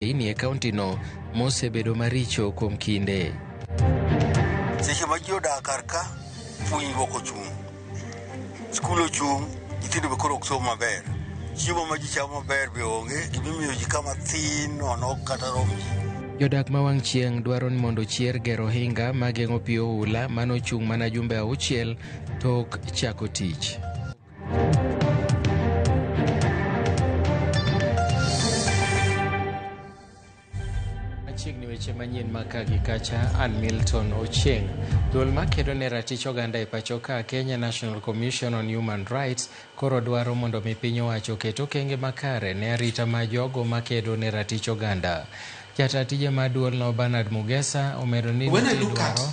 Nie kaontino mosebedo maricho kuom kinde. Seche ma ji odak kar ka, puonjruok ochung', skul ochung', nyithindo be koro ok som maber. Chiemo ma ji chamo maber be onge, gimiyo ji kama thin nono kata rom ji. Jodak ma wang' chieng' dwaro ni mondo chier gero ohinga mageng'o pi oula manochung' mana jumbe 6 tok chako tich. Machiegni weche manyien maka gi kacha, an Milton Ochieng. Duol makedo ne ratich oganda e pacho ka Kenya National Commission on Human Rights koro dwaro mondo mi piny owacho oket okenge makare ne arita ma jogo makedo ne ratich oganda. Jata tije mar duolno Bernard Mugesa omedo ni When I nitie look at dwaro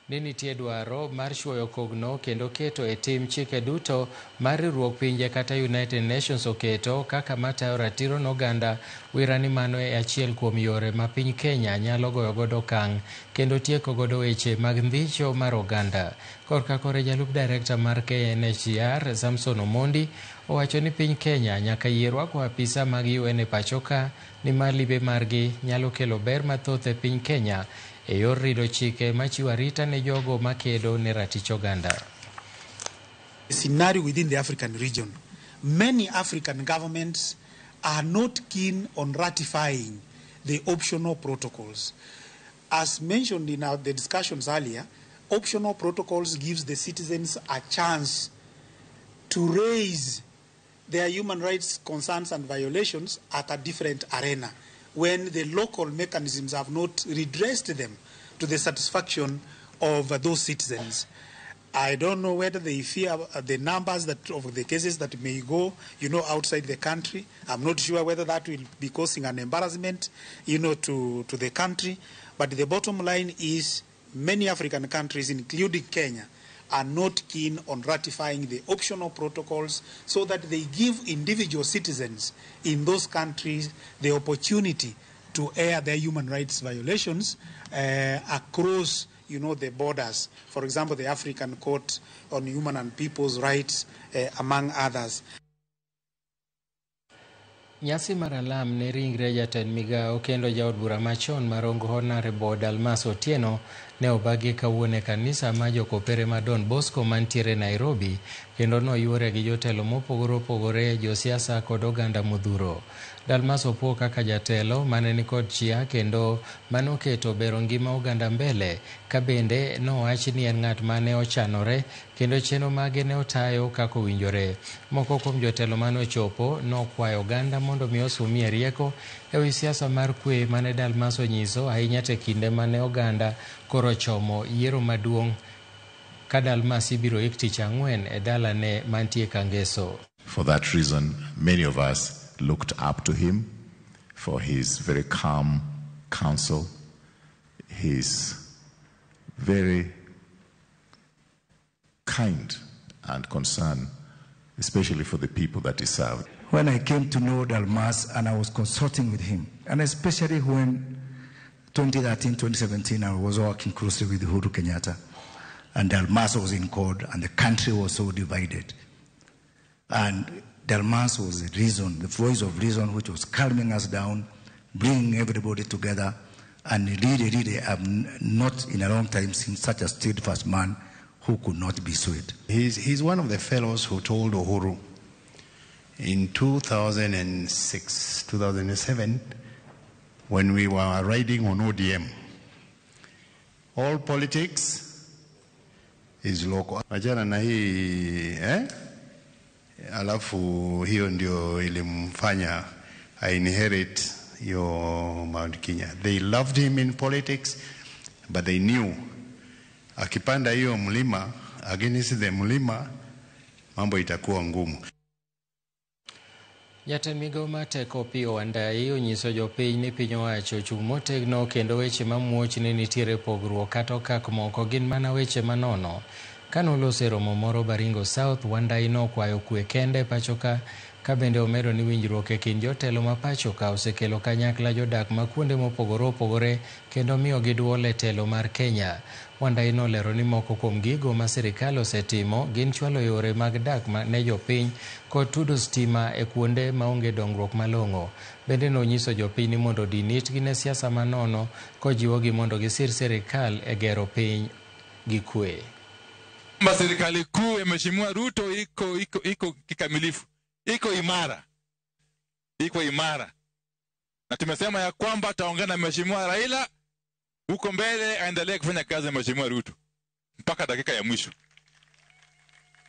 ni nitie dwaro mar chwoyo kogno kendo keto e tim chike duto mar riwruok pinje kata United Nations oketo kaka matayo ratiro no oganda wira ni mano e achiel kuom yore ma piny Kenya nyalo goyo godo okang' kendo tieko godo weche mag ndhicho mar oganda. Korka kore jalup director mar KNHCR Samson Omondi owacho ni piny Kenya nyaka yie rwako apisa mag UN e pacho ka nimar limbe margi nyalo kelo ber mathoth e piny Kenya e yor rido chike machiwo arita ne jogo makedo ne ratich oganda. Scenario within the African region. Many African governments are not keen on ratifying the optional protocols. As mentioned in the discussions earlier, optional protocols gives the citizens a chance to raise their human rights concerns and violations at a different arena when the local mechanisms have not redressed them to the satisfaction of those citizens. I don't know whether they fear the numbers that of the cases that may go, outside the country. I'm not sure whether that will be causing an embarrassment, to the country. But the bottom line is many African countries, including Kenya, are not keen on ratifying the optional protocols so that they give individual citizens in those countries the opportunity to air their human rights violations across the borders. For example, the African Court on Human and People's Rights, among others. Nyasi mar alam ne ringre jatend migao kendo jaod bura machon mar Rongo Honorable Dalmas Otieno ne obagi kawuono e kanisa ma jokopere ma Don Bosco mantiere Nairobi kendo noyuore gi jotelo mopogore opogore, josiasa kod oganda modhuro. Dalmas opuo kaka jatelo mane nikod chia kendo manoketo bero ngima oganda mbele ka bende nowach ni en ng'at mane ochanore kendo chenro mage ne otayo kaka owinjore. Moko kuom jotelo mane ochopo nokwayo oganda mondo mi osumie rieko ewi siasa mar kwe mane Dalmas onyiso ahinya te kinde mane oganda koro chomo yiero maduong' ka Dalmas ibiro ik tich ang'wen e dalane mantie Kangeso. For that reason, many of us looked up to him for his very calm counsel, his very kind and concern, especially for the people that he served. When I came to know Dalmas and I was consulting with him, and especially when 2013, 2017, I was working closely with Uhuru Kenyatta, and Dalmas was in court, and the country was so divided. And Dalmas was the reason, the voice of reason, which was calming us down, bringing everybody together, and really, really, I've not in a long time seen such a steadfast man who could not be swayed. He's one of the fellows who told Uhuru in 2006, 2007, when we were riding on ODM, all politics is local. Achana na hii, eh? Alafu hiyo ndio ilimfanya I inherit your Mount Kenya. They loved him in politics, but they knew akipanda hiyo mlima against the mlima mambo itakuwa ngumu. Jatend migao mar teko Opiyo Wandayi onyiso jopiny ni piny owacho ochung' motegno kendo weche mamuoch ni nitiere pogruok kata okak moko gin mana weche manono. Kane oloso e romo moro Baringo South, Wandayi nokwayo kwe kende pacho ka Ka bende omedo ni winjruok e kind jotelo ma pacho ka osekelo kanyakla jodak ma kuonde mopogore opogore kendo miyo giduol e telo mar Kenya. Wandayi nolero ni moko kuom gigo ma sirikal osetimo gin chwalo yore mag dak ne jopiny kod tudo stima e kuonde maonge dongruok malong'o. Bende nonyiso jopiny ni mondo odin itgi ne siasa manono kojiwogi mondo gisir sirikal e gero piny gi kwe. Serikali kuu ya Mheshimiwa Ruto iko kikamilifu, iko imara, iko imara, na tumesema ya kwamba taongea na Mheshimiwa Raila huko mbele aendelee kufanya kazi ya Mheshimiwa Ruto mpaka dakika ya mwisho,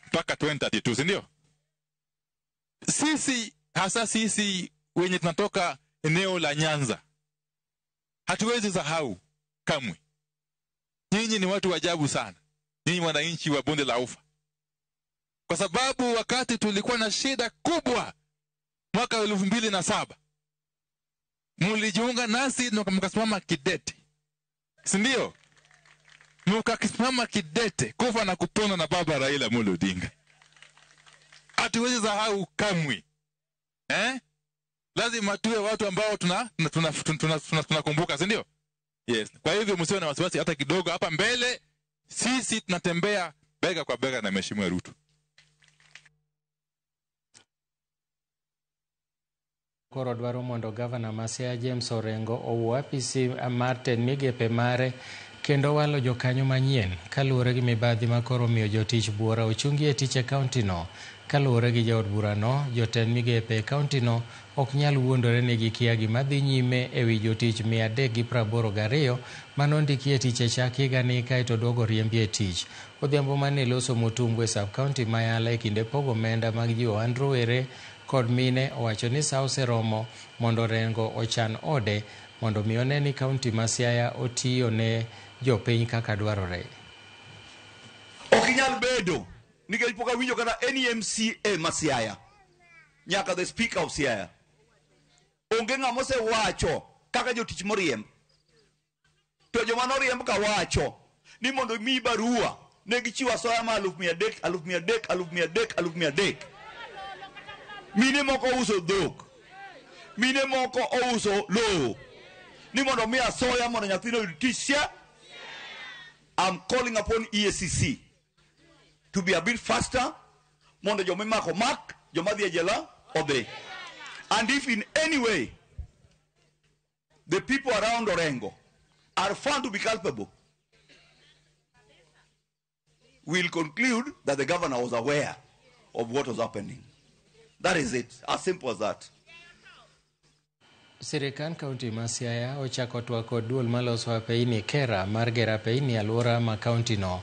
mpaka 2032, si ndio? Sisi hasa sisi wenye tunatoka eneo la Nyanza hatuwezi sahau kamwe. Nyinyi ni watu ajabu sana, nyinyi wananchi wa bonde la Ufa, kwa sababu wakati tulikuwa na shida kubwa mwaka 2007 mlijiunga nasi na mkasimama kidete, si ndio? Mkasimama kidete kufa na kupona na baba Raila Amolo Odinga. Hatuwezi sahau kamwe. Lazima tuwe watu ambao tunakumbuka, si ndio? Yes. Kwa hivyo msiwe na wasiwasi hata kidogo. Hapa mbele sisi tunatembea bega kwa bega na Mheshimiwa Ruto. Koro dwaro mondo gavana ma Siaya James Orengo owuo apisi mar tend migepe mare kendo walo jokanyo manyien kaluwore gi mibadhi ma koro miyo jotich buora ochungi e tich e kaunti no. Kaluwore gi jaod burano, jotend migepe e kaunti no ok nyal wuondore ni gikia gima dhi nyime e wi jotich 382 manondiki e tich e chak higani kaeto duogo riembi e tich. Odhiambo mane loso Mutumbwe e sub county ma Yala e kinde pogo omenda mag jiwo ohand rowere kod mine owacho ni sa oseromo mondo Orengo ochan ode mondo mi one ni kaunti ma Siaya otiyo ne jopiny kaka dwarore. Ok inyal bedo nikech pok awinjo kata any MCA ma Siaya nyaka the speaker of Siaya. Onge ng'ama osewacho kaka jotich moriemb. To joma noriemb ka wacho ni mondo mi barua ne gichiwo asoya ma 300,000, 300,000, 300,000, 300,000. Mine moko ouso dhok, mine moko ouso lowo ni mondo mi asoya mondo nyathino oyud tich Siaya. I'm calling upon EACC to be a bit faster mondo joma imako mak, joma dhi e jela odhi. And if in any way the people around Orengo are found to be culpable, we'll conclude that the governor was aware of what was happening. That is it, as simple as that. Sirikand kaunti ma Siaya ochako twak kod duol maloso apeini KERA mar gero apeini alwora ma kaunti no.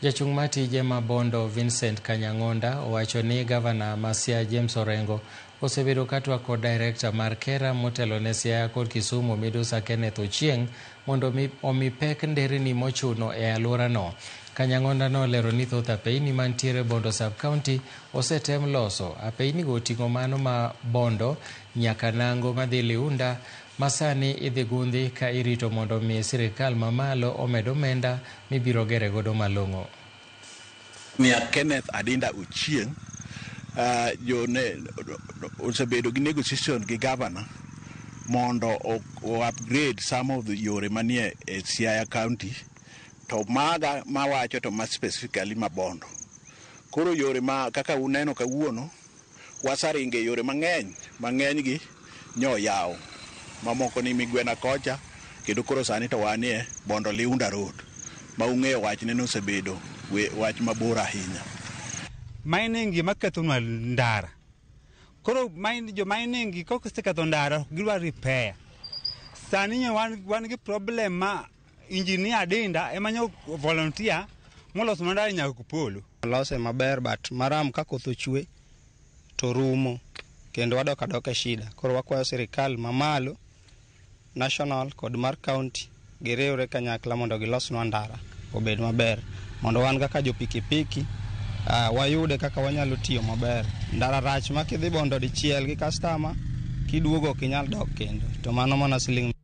Jachung' ma tije ma Bondo Vincent Kanyang'onda owacho ni gavana ma Siaya James Orengo osebedo ka twak kod director mar KERA motelo ne Siaya kod Kisumu Midusa Kenneth Ochieng mondo omi pek nderni mochuno e alwora no. Kanyang'onda nolero ni thoth apeini mantiere Bondo sub-county osetem loso. Apeini go oting'o mano ma Bondo nyaka Nango madhi Liunda ma sani idhi gundhi ka irito mondo mi sirikal mamalo omed omenda mibiro gere godo malong'o. Nia Kenneth Adinda Ochieng jo ne osebedo gi negotiation gi governor mondo o upgrade some of the yore manie e Siaya County to maga mawacho to ma specifically ma Bondo. Koro yore ma kaka uneno kawuono wasaringe yore mang'eny mang'eny gi nyo yaw mamoko ni Migwena kocha kendo koro sani to wanie Bondo Liunda Road ma ung'eyo wachne nosebedo wach mabor ahinya. Mining gi makethonwa ndara. Koro jo mining gi koseketho ndara gidwa repair. Sani nyo wan gi problem ma engineer Adinda ema nyo volunteer moloso ndara nyaka Kupolo. Lose maber but maram ka koth ochwe to rumo kendo wadok adoka e shida. Koro wakwayo sirikal mamalo national kod mar county giriwre kanyakla mondo gilosnwa ndara obed maber mondo wan kaka jo pikipiki wayude kaka wanyalo tiyo maber. Ndara rach ma kidhi Bondo dichiel gi customer kiduogo ok inyal dok kendo to mano mana siling.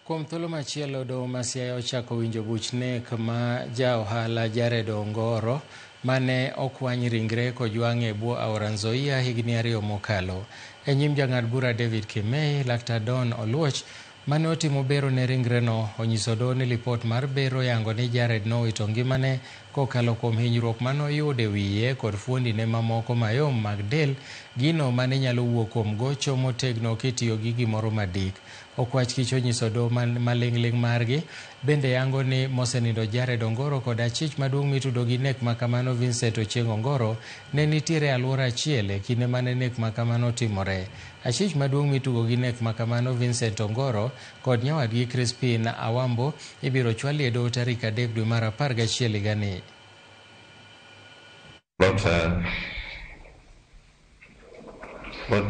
Kuom thuolo machielo, doho ma Siaya ochako winjo buch nek ma ja ohala Jared Ongoro mane okwany ringre kojwang' e bwo aora Nzoia higni 2 mokalo. E nyim jang'ad bura David Kimei, Laktar Don Oluoch mane otimo bero ne ringreno onyiso doho ni lipot mar bero yango ni Jared nowito ngimane kokalo kuom hinyruok manoyudo e wiye kod fuondine mamoko mayom mag del, gino mane nyalo wuok kuom gocho motegno kitiyo gi gimoro madik. Okwach kich onyiso doho maling'ling' margi bende yango ni mosenindo Jared Ongoro kod achich maduong' mitudo gi nek makamano Vincent Ochieng' Ongoro ne nitiere e alwora achiel e kinde mane nek makamano otimore. Achich maduong' mitugo gi nek makamano Vincent Ongoro kod nyawadgi Crispin Awambo ibiro chwali e doho tarik 3 dwe mar 11 higani. About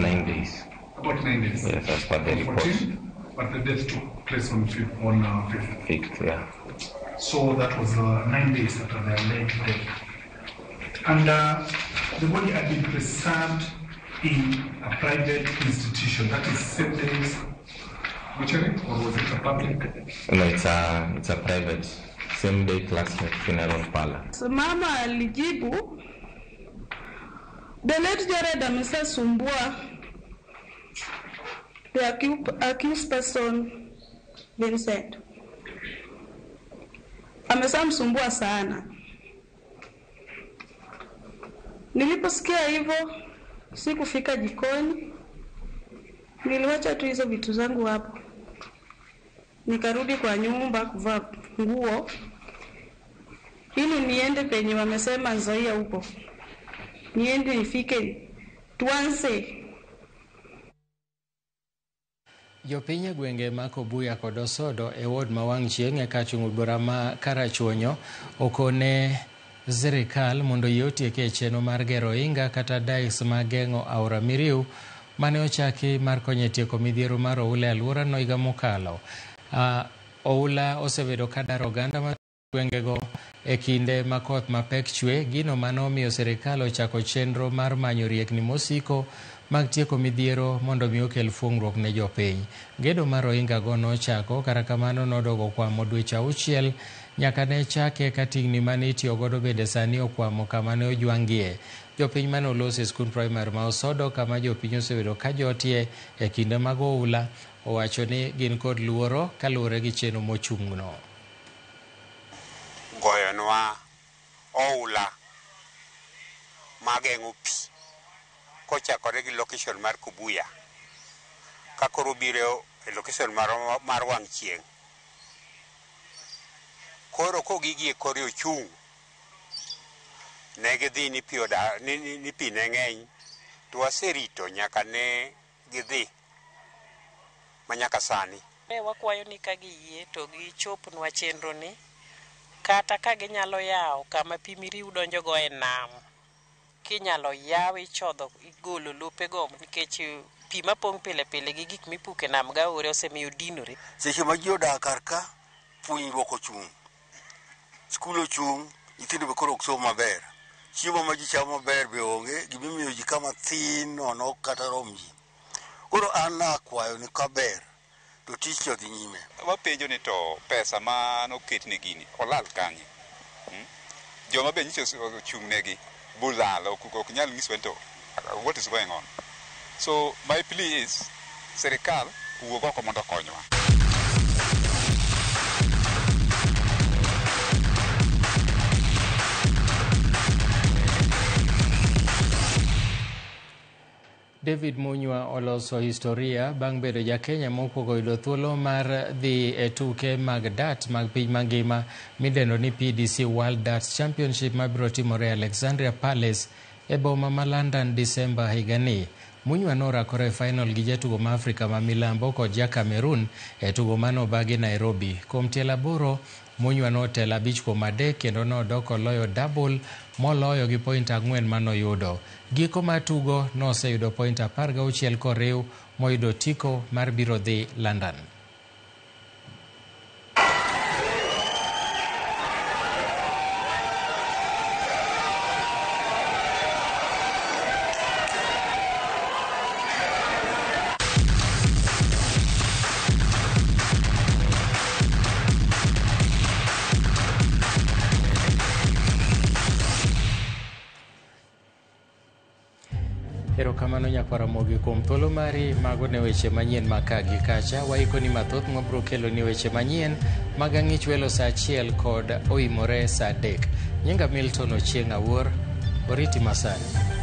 9 days. About 9 days. Yes, as per the report. 14, but the death took place on 5th. On 5th. 5th, yeah. So that was 9 days after the alleged death. And the body had been preserved in a private institution. That is 7 days mortuary, or was it a public? No, it's a private, same day class funeral parlor. So mama alijibu, the late Jared amesasumbua the accused person Vincent. Amesamsumbua sana. Niliposikia hivyo sikufika jikoni. Niliwacha tu hizo vitu zangu hapo. Nikarudi kwa nyumba kuvaa nguo ili niende penye wamesema Nzoia huko. Niende nifike tuanze. Jopiny e gwenge ma Kobuya kod Osodo e ward ma wang' chieng' e kachung' bura ma Karachuonyo okone sirikal mondo yie otieke e chenro mar gero ohinga kata dikes mag geng'o aora Miriu mane ochaki mar konyo e tieko midhiero mar oula e alworano higa mokalo. Oula osebedo ka daro oganda ma gwengego e kinde ma koth mapek chwe, gino mane omiyo sirikal ochako chenro mar manyo riekni mosiko mag tieko midhiero mondo mi okel fuong'ruok ne jopiny. Gedo mar ohinga go nochako, kata kamano nodogo kwamo dweche 6 nyaka ne chake ka tingni mane itiyo godo bende sani okwamo kama ne ojwang'gie. Jopiny mane oloso e skund primary ma Osodo kama jopiny osebedo ka jotie e kinde mag oula owacho ni gin kod luoro kaluwore gi chenro mochung'no. Goyonwa oula mageng'o pi kochakore gi location mar Kubuya ka koro biro e location mar wang' chieng'. Koro kogigi e kore ochung', ne gidhi ni pi ni pi ne ng'eny, to waserito nyaka ne gidhi ma nyaka sani. Wakwayo ni ka giyie to gichopnwa chenro ni, kata ka ginyalo yawo kama pi Miriu donjogo e nam, kinyalo yaw ichodho igolo lopego nikech pi mapong' pile pile gi gik mipuke nam gaore osemiyo dinore. Seche ma ji odak kar ka, puonjruok ochung', skul ochung', nyithindo be koro ok som maber, chiemo ma ji chamo maber be onge, gimimiyo ji kama thin nono ok kata rom ji. Koro an nakwayo ni kaber to tich odhi nyime. Wapenjo ni to pesa ma noket ne gini olal kanye? Joma be nyicho ochung' negi bulal ok nyal nyiso to what is going on. So my plea is sirikal wuog oko mondo okonywa. David Munywa oloso historia bang' bedo ja Kenya mokwongo yudo thuolo mar dhi e tuke mag dart mag piny mangima midendo ni PDC World Darts Championship mabiro timore Alexandria Palace e boma ma London Disemba higani. Munywa norakore e final gi jatugo ma Afrika ma milambo kod ja Cameroon e tugo manobagi Nairobi. Kuom tielo 8, Munywa notelo 5-3 kendo nodok oloyo double moloyo gi point 4 manoyudo. Giko mar tugo noseyudo point 16 koriw moyudo tiko mar biro dhi London. Nyakwara Mogi kuom thuolo mari. Mago ne weche manyien ma ka gi kacha. Waikoni mathoth mwabiro kelo ni weche manyien mag ang'ich welo saa achiel kod oimore saa adek. Nyinga Milton Ochieng' Awuor, oriti masani.